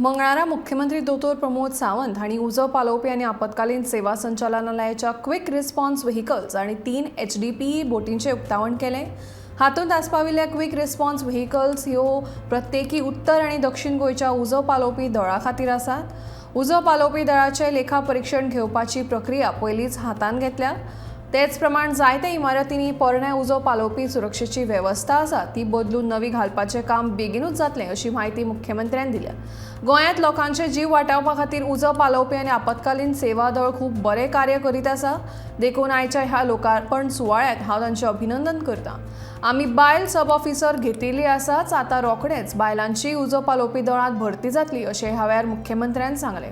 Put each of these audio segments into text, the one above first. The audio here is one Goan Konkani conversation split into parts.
मंगळारा मुख्यमंत्री दोतोर प्रमोद सावंत हांणी उजो पालोवपी आनी आपत्कालीन सेवा संचालनालयाच्या क्विक रिस्पॉन्स व्हेकल्स आनी 3 HDPE बोटींचें उक्तावण केलें. हातूंत आस्पाविल्ल्या क्विक रिस्पॉन्स व्हेकल्स ह्यो प्रत्येकी उत्तर आनी दक्षिण गोंयच्या उजो पालोवपी दळा खातीर आसात. उजो पालोवपी दळाचें लेखा परिक्षण घेवपाची प्रक्रिया पयलींच हातांत घेतल्या. तेच प्रमाण जायत्या इमारतींनी पोरण्या उजो पालोवपी सुरक्षेची वेवस्था आसा ती बदलून नवी घालपाचें काम बेगिनूच जातलें अशी म्हायती मुख्यमंत्र्यान दिल्या. गोंयांत लोकांचे जीव वाटावपा खातीर उजो पालोवपी आनी आपत्कालीन सेवा दळ खूब बरें कार्य करीत आसा. देखून आयच्या ह्या लोकार्पण सुवाळ्यांत हांव तांचें अभिनंदन करतां. आमी बायल सब ऑफिसर घेतिल्ली आसाच, आतां रोखडेंच बायलांची उजो पालोवपी दळांत भरती जातली अशें ह्या वेळार मुख्यमंत्र्यान सांगलें.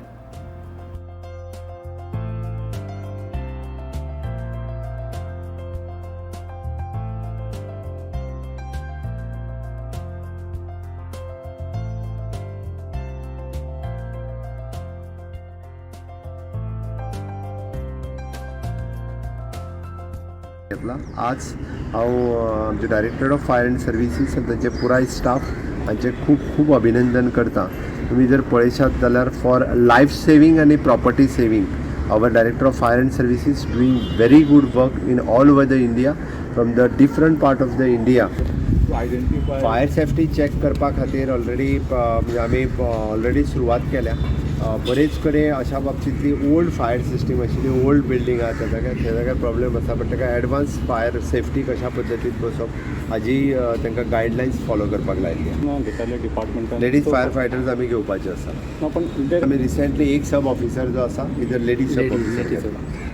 घेतला. आज हांव आमचे director of fire and services आनी तांचे पुराय स्टाफ हांचे खूब खूब अभिनंदन करता. तुमी जर पळयशात जाल्यार फॉर लायफ सेवींग आनी property saving our director of fire and services doing very good work in all over the India, from the different part of the India. To identify fire safety check करपा खातीर ऑलरेडी म्हणजे आमी ऑलरेडी सुरवात केल्या. बरेच कडेन अशा बाबतींतली ओल्ड फायर सिस्टीम आशिल्ली, ओल्ड बिल्डींग आहा, त्या जाग्यार त्या जाग्यार प्रॉब्लेम आसा, बट ताका एडवान्स फायर सेफ्टी कशा पद्दतीन बसप हाजी तांकां गायडलायन्स फॉलो करपाक लायिल्ली. घेताले डिपार्टमेंटान लेडीज फायर फायटर्स आमी घेवपाचे आसा. ना, पण आमी रिसेंटली एक सब ऑफिसर जो आसा, इधर लेडीज सब ऑफिसर घेतला.